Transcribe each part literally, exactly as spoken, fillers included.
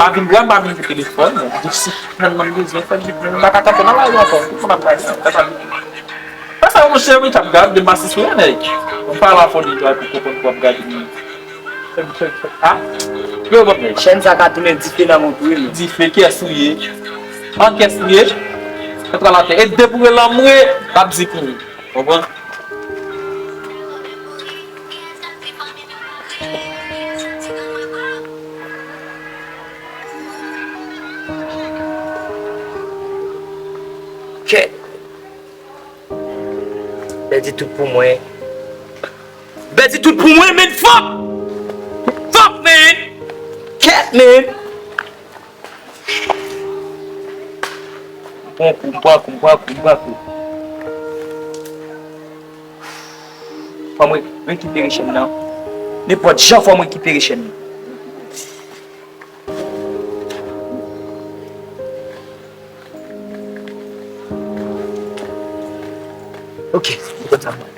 A vin gra, m pa vin pou telefòn, mwen. Di si fann mwen bezwen, fann vin, mwen pa ka kanpe nan lari ankò. Tout moun ap gade, mwen pa vin. Fè sa, monchè, wi, t ap gade, de masis wi, nèg. Mwen pa la fò de jwa pou konprann pou ap gade. Ah? Yo, bon. Chèn sa ka tounen dife nan mont wi, men. Dife, kiyès ou ye? An kiyès ou ye? Kontra latè. E depoure lanmwe, l ap di pou ou. Konprann? Kèt. Pèdi tout pou mwen. Pèdi tout pou mwen, men fuck! Fuck, man! Kèt, man! M pran kou, m pran kou, m pran kou, m pran kou. Fò mwen rekipere chèn nan. Nenpòt jan fò mwen rekipere chèn nan. Ok, mwen konn sa mwen.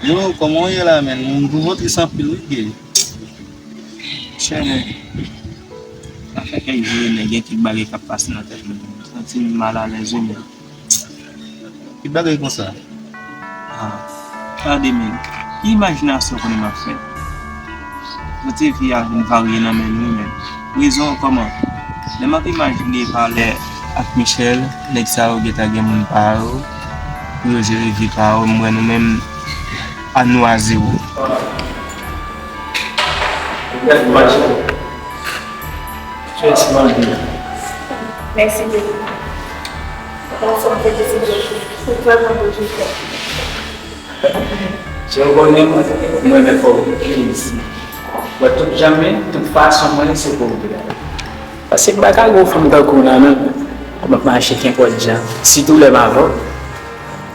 Yo, kòman w ye la, menn? Moun gwo vantris anpil, wi, gay. Chè, men, sa fè kèk jou, nèg, gen kèk bagay k ap pase nan tèt mwen. M santi m malalèz, wi, men. Ki bagay konsa? Ah, gade, men, ki imajinasyon konnen m ap fè? Kote vi a vin varye nan men nou, men. Rezon kòman? Lè m ap imajine Valè ak Michel, nèg sa yo gentan gen moun pa yo, pou yo jere vi pa yo, m wè nou menm a nou a zewo. Mèsi, mande. Mèsi, bebe. Ou fè yon bon jefò. Se ou konnen mwen, mwen renmen fè w plezi. Wè tout jan men, tout fason mwen, se pou ou. Paske m pa ka gen yon fanm tankou w nan men m. M ap mache kenpòt jan. Sitou lè m avè w.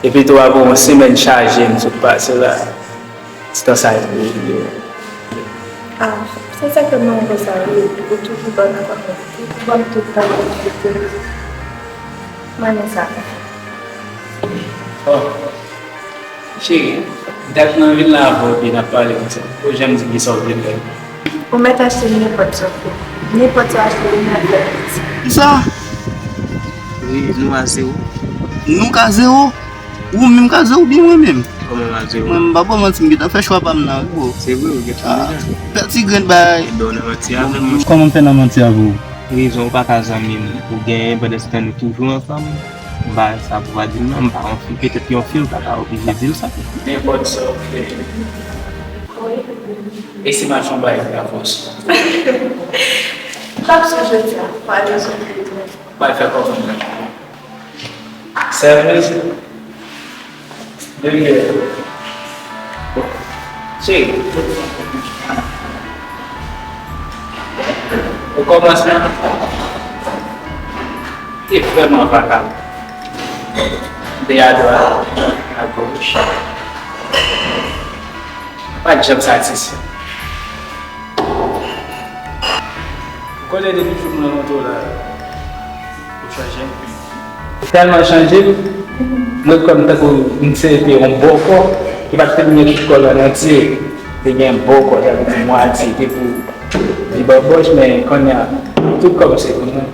Epi tou apre yon semèn chaje m sot pase la. Ti tan sa yo. Ah, se sa ke mwen konsa wi. Ou toujou ban m kòman. Ou toujou ban m tout bagay. Mwen renmen sa. Oh. Cheri, m t ap nan vil la avè w epi n ap pale konsa. Ou janm di m kisa w vle fè. Ou mèt achte nenpòt sa w vle. Nenpòt sa w achte, ou mèt fè. Kisa? Wi, nou a zewo. Nou ka zewo? Ou menm ka zewo oubyen mwen menm? Kòman m a zewo? Mwen, m pa ba w manti, m gentan fè chwa pa m nan, wi, bro. Se vre, ou gentan deja. Pèdi grenn bagay. Donn manti avè m. Kòman m fè nan manti avè w? Rezon ou pa ka zanmi m, ou genyen pandan se tan nou toujou ansanm. M pa sa pou pa di l non, m pa yon fi, petèt yon fi ou ta ka oblije di l sa. Nenpòt sa ou fè. E si m achte yon bagay pou la fòs? L ap sou jodi a, pale sou jodi a. Bay fè kòman? Sèvis. Dèyè. Cheri. Okòmansman, li vrèman vakabon. De adwat, agoch. Pa t janm satisfè. Ou konnen depi jou m rankontre w la, ou chanje anpil. Ou tèlman chanje, m wè kòm tankou m se te yon bòkò ki pa t fin gen tout kò l an antye. Te gen bòkò, sa vle di mwatye, te pou li bòbòch, men kounye a, tout kò m se pou mwen.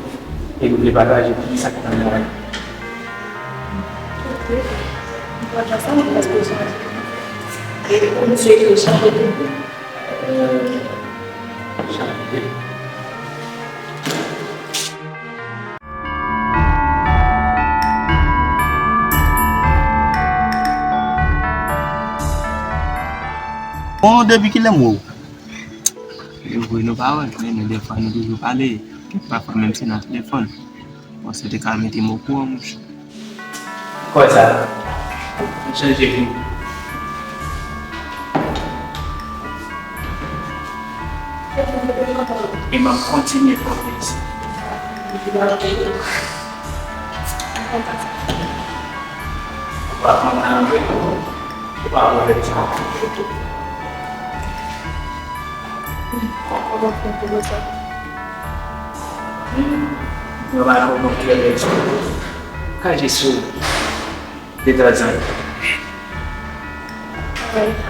E m vle pataje tout sa k nan mwen. Ok. M kontan sa, men èske w chanje? E ou swete w chanje tou? Euh, chanje. Bon, depi kilè m wè w? E vre, nou pa wè, men nou, defwa, nou toujou pale. Kèk pafwa, menm si nan telefòn. Bon, se te ka mete m okouran, monchè. Kwè sa. M chanje vi. E m ap kontinye fè isi. Ou pa kontan vre? Ou pa kontan sa? Ou pa kontan sa? Hmm. Mwen pa kontan sa. Ka jis sou. De tanzantan.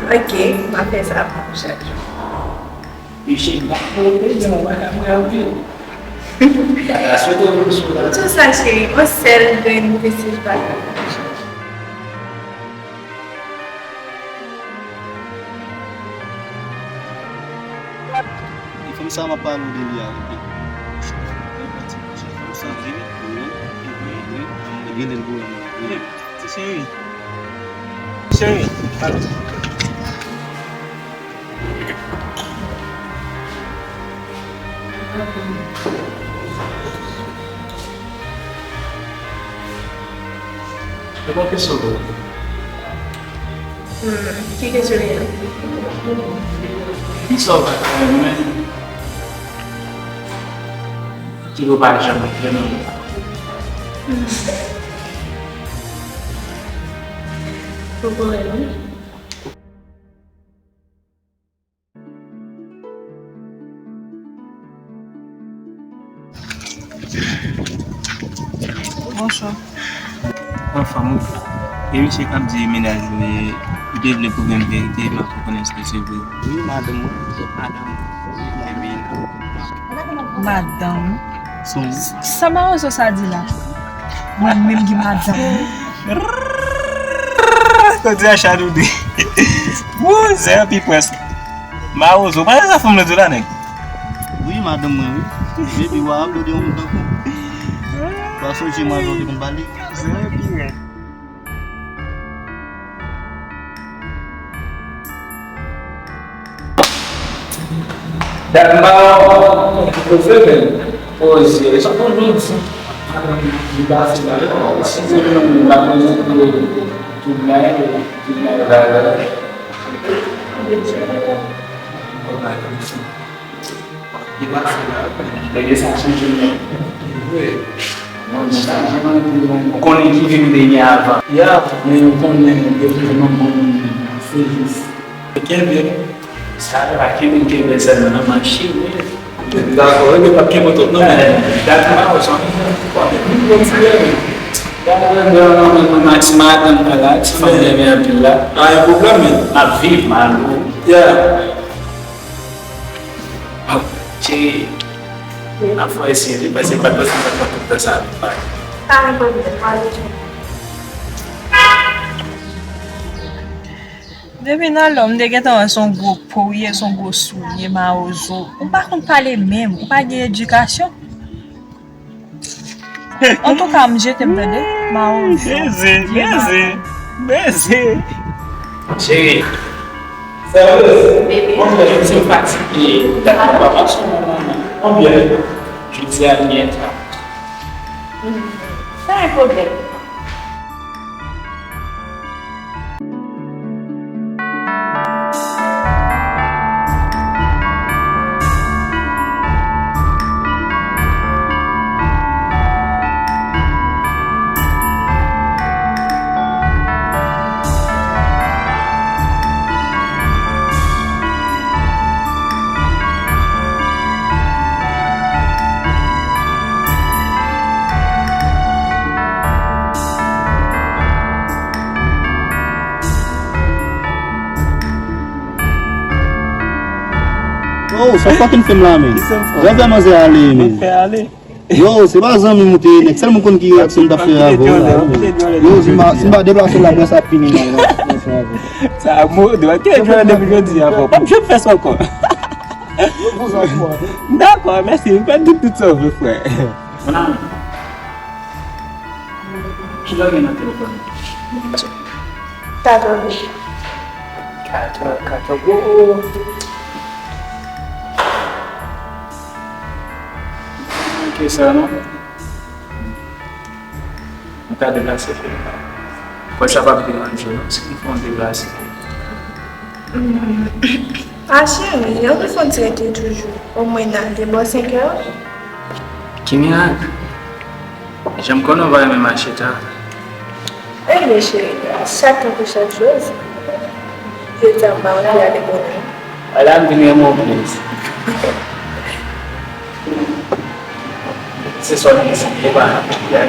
Ok, m a fè sa pou chak jou. Michel, m pa konn ou te di, mwen pa ka pran anpil. M pa ka swete w sou la. Tou sa, cheri, yon sèl grenn plis pa ka. E fanm sa m ap pale w de li a, wi. Fanm sa, wi, wi, wi, wi. Li gen lè l gwo, wi. Ti cheri. Cheri, pale. Se pa kesyon pou ou. Hmm, ki kesyon li ye? Kisa w pa ka renmen? Ki ou pa janm renmen? Hmm. Poko renmen. Bonswa. Anfòm, wi. E misye k ap di mennaj li, li te vle pwouve m verite, m ap konnen si se vre. Wi, madanm mwen. Madanm. Epi, madanm. Sa mawozo sa di la? Mwen menm ki madanm li. Kòdi a chat ou de. Wouy, zè pi près. Mawozo, pa sa fanm nan di la, nèg. Wi, madanm mwen, wi. Depi w ap aplodi yon moun tankou. Pa sonje mwen avè w te konn pale. Zè pi rèd. Dat m pa wè w, poze men. Poze. E sa pou nou di. Li pase la. Si se nou la poze pou tout bagay, tout bagay la. Li pase la. Lè gen sa chanje men. Wi. Ou konnen ki vi m te gen avan. Ya, men ou konnen depi manman mwen se jis. Kenbe. Sa pa kenbe, kenbe sèlman nan machin, wi. Dakò, wi, men pa kenbe tout non, men. Dakò, sa. Max, madanm mwen la, ti fanm renmen anpil la. Pa gen pwoblèm, men. M ap viv, m ap viv. Ya. Cheri, n ap fè eseye, paske pa t panse sa pran tout tan sa avèk pale. Pa gen pwoblèm, m ale. Depi nan lè m te gentan wè se yon gwo po w ye, se yon gwo soulye, mawozo. Ou pa konn pale menm, ou pa gen edikasyon. Antouka, m jete m tande, mawozo. Beze, beze, beze. Cheri. Serieuse? Bebe. Mon Dieu, je suis fatigué. Dakò, papa, son maman. Konbyen? Jodi a, li entra. Hmm. Pa gen pwoblèm. Oh, sa fucking film la, men. Jan fè manzè ale, men. Yo, se pa zanmi m ou te ye, nèg. Sèl moun konn ki reaksyon m t ap fè avè w la, men. Yo, si m pa, si m pa deplase la, mwen sa fini, non, non, non, non. Sa mo, de wè ke jwè depi jodi a, bon. P ap janm fè sa ankò. Dakò, mèsi. M fè tout, tout sa w vle, frè. Mon ami, kilè w gen nan telefòn ou? Katòz. Kato, kato, wo, wo, wo. Manke sa, non? Mwen ka deplase pou mwen. Kwè sa p ap deranje w, non, si m fè yon deplase. Hmm. A cheri, an nou fè yon ti rete toujou. Omwen n ale bò senk è. Ki mirak? Jan m konnen w pa renmen mache ta. Ebyen, cheri, chak tan pou chak choz. Jodi a, m pa anvi ale konnen. Ala m vin renmen w plis. Se sòt isit, e pa nan peyi a.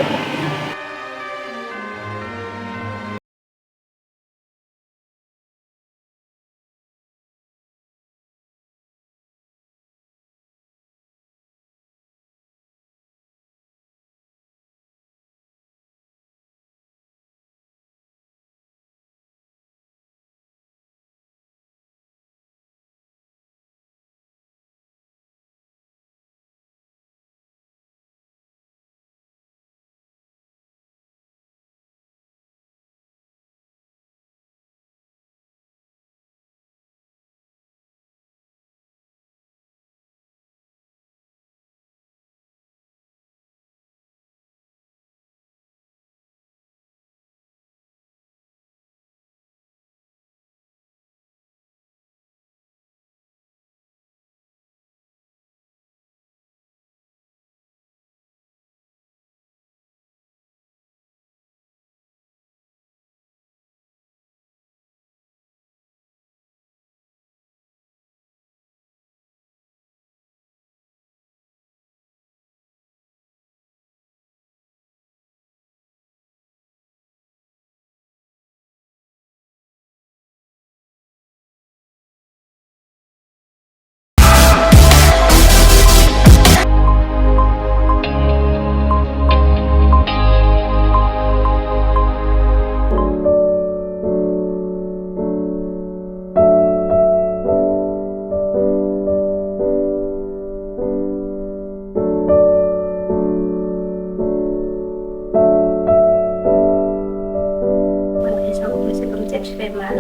Mwen deja kòmanse kòm tèt fè mal.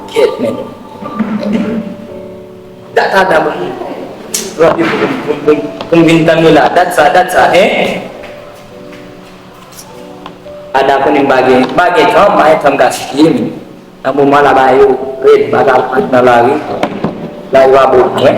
Kèt, men. Dat a dan mwen. Randevou pou, pou, pou, pou m vin tann yo la. Dat sa, dat sa, en? Ada konnen m pa gen, m pa gen tan, m pa gen tan m gaspiye, men. Nan moman la, bagay yo rèd, m pa ka ret nan lari. Lari pa bon pou mwen.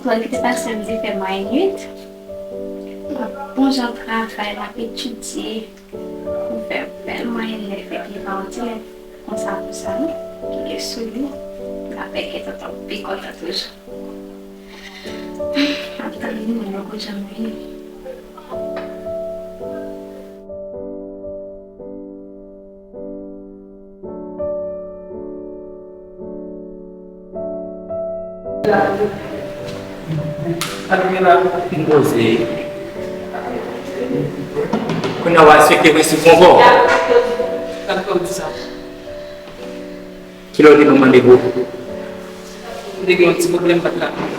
Ou konn ki te pase m di fè mwayen uit. M ap bon jan travay, m ap etidye pou m fè bèl mwayen nèf epi pa yon ti nèf konsa konsa non. Kite sou li, m ap fè tonton pi kontan toujou. M ap tann li, mwen poko janm vini. M poze. Kounye a w al sekere sou fon kò. Kilè w te ban m randevou? M te gen yon ti pwoblèm, m pa t ka vini.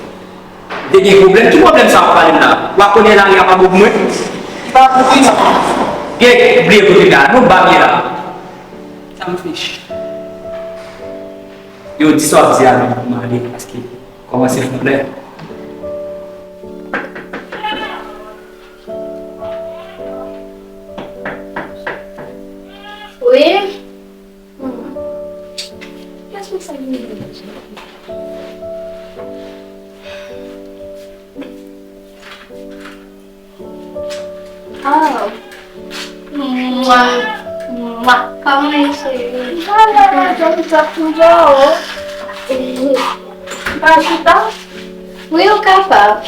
Ou te gen pwoblèm? Ki pwoblèm sa w ap pale m la? Ou pa konnen lari a pa bon pou mwen? Li pa bon pou mwen. Gen, bliye kote m ye la. Non, m pa vle la. Sa m fich. Yo, di sa w ap di a non, pou m ale, paske kòmanse fè klè. Wi. Hmm. Kiyès moun sa vin jwenn la? Oh. Mwa. Mwa. Kòman w ye, cheri? Mwen la, madanm, m t ap tann ou. Pa chita? Wi, ou kapab.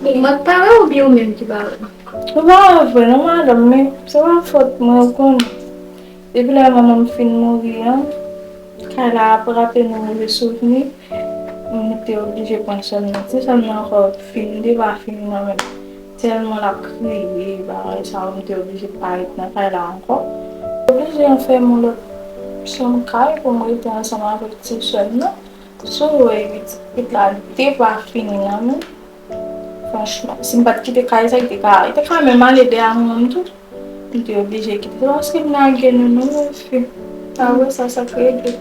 Mwen k pa wè w oubyen ou menm ki pa wè m? Ou pa wè vre non, madanm, men se pa fòt mwen, ou konnen. Depi lè manman m fin mouri an, kay la ap raple nou move souvni. Nou te oblije pran sè m nan. Ti sè m nan ankò fin, li te pa fini nan men m. Tèlman l ap kriye, bagay sa yo, m te oblije pa ret nan kay la ankò. Oblije anfème yon lòt chanm kay pou m rete ansanm avèk ti sè m nan. Sou woy, pitit la, li te pa fini nan men m. Franchman, si m pa t kite kay sa, li te ka, li te ka menm ale dèyè manman m tou. M te oblije kite. Se paske m lage nou non, mon fi. Apre sa, sa k regle.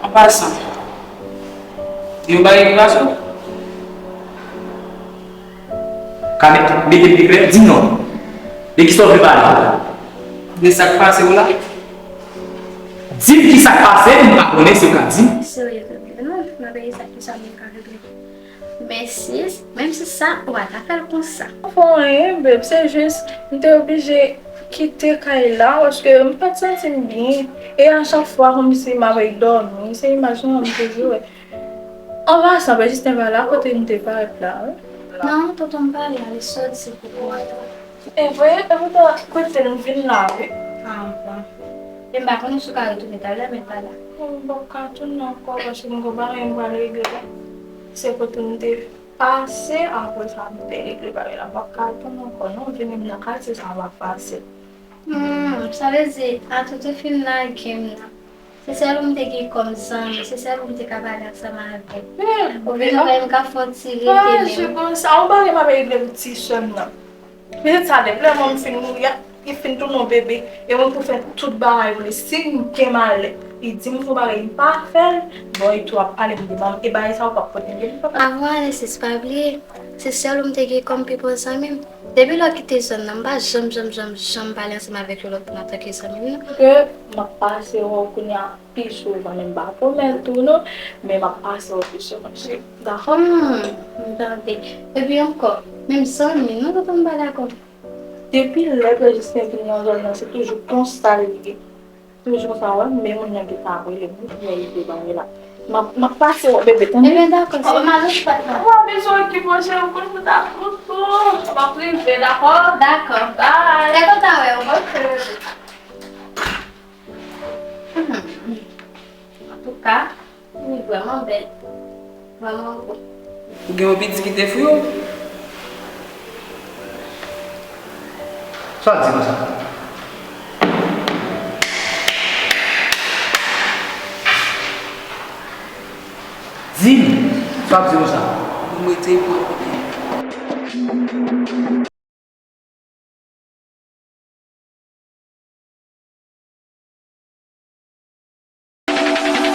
An pasan, gen yon bagay ki pase w? Ka met-, mete l pi klè, di m non. De kisa w vle pale? De sa k pase w la? Di m kisa k pase, m pa konnen si w ka di m. Serye, bebe, non, m ap ede sa, kisa m ka regle. Men sis, menm si sa, ou pa ta fè l konsa. Ou pa fè anyen, bebe, se jis, m te oblije kite kay la, paske m pa t santi m byen. E a chak fwa, kòmsi m ap dòmi, se imaj sa m toujou wè. An pasan, bebe, Jisten pa la, kote m te parèt la, wi. Non, tonton m pa la, li sòti pou kont li. E vre, epoutan, kote l vin la, wi. Ah, bon. E m pa konnen si w ka retounen talè, men l pa la. M p ap ka tounen ankò, paske m gon bagay m pral regle la. Se kote m te pase, apre sa, m te regle bagay la. M p ap ka tounen ankò, non, vini m nan katye sa, m ap pase. Hmm, sa vle di, Atou te fin lage m nan. Se sèl ou m te gen kòm zanmi, se sèl ou m te ka pale ansanm avè. Hmm, ou vin wè m ka fè yon ti rete menm. Aji konsa, ou pa gen pa regle pou ti sè m nan. Pitit sa, depi lè manman m fin mouri a, li fin tounen yon bebe, e mwen pou fè tout bagay pou li. Si m gen malè, li di m fè yon bagay, m pa fè l, bon, li tou ap pale m de manman m, e bagay sa yo p ap pote m byen, papa. Avan ale, sis, pa bliye, se sèl ou m te gen kòm pi bon zanmi m. Depi lè w kite zòn nan, m pa janm, janm, janm, janm pale ansanm avèk yon lòt moun antanke zanmi m, non. Ke m ap pase wè w kounye a pi souvan, men m pa pwomèt ou, non, men m ap pase wè w pi souvan, cheri. Dakò? Hmm, m tande. Epi ankò, menm zanmi, non, tonton m pa dakò. Depi lè Pè Jisten vin nan zòn nan, se toujou konsa l ye. Toujou konsa, wè, men moun nan gentan ap rele m, wi, pou yo regle bagay la. M ap, m ap pase wè bebe, tande? Ebyen, dakò, se. Ou pa bezwen okipe w, cheri, ou konn pou ta koukou. M ap rive, dakò? Dakò. Bye. Lè kontan wè w, ok? Hmm. Antouka, li vrèman bèl. Vrèman gwo. Ou gen yon piti ki te fou yo? Sa w di konsa? Di m, sa w di konsa? Bon, m rete pou mwen konnen.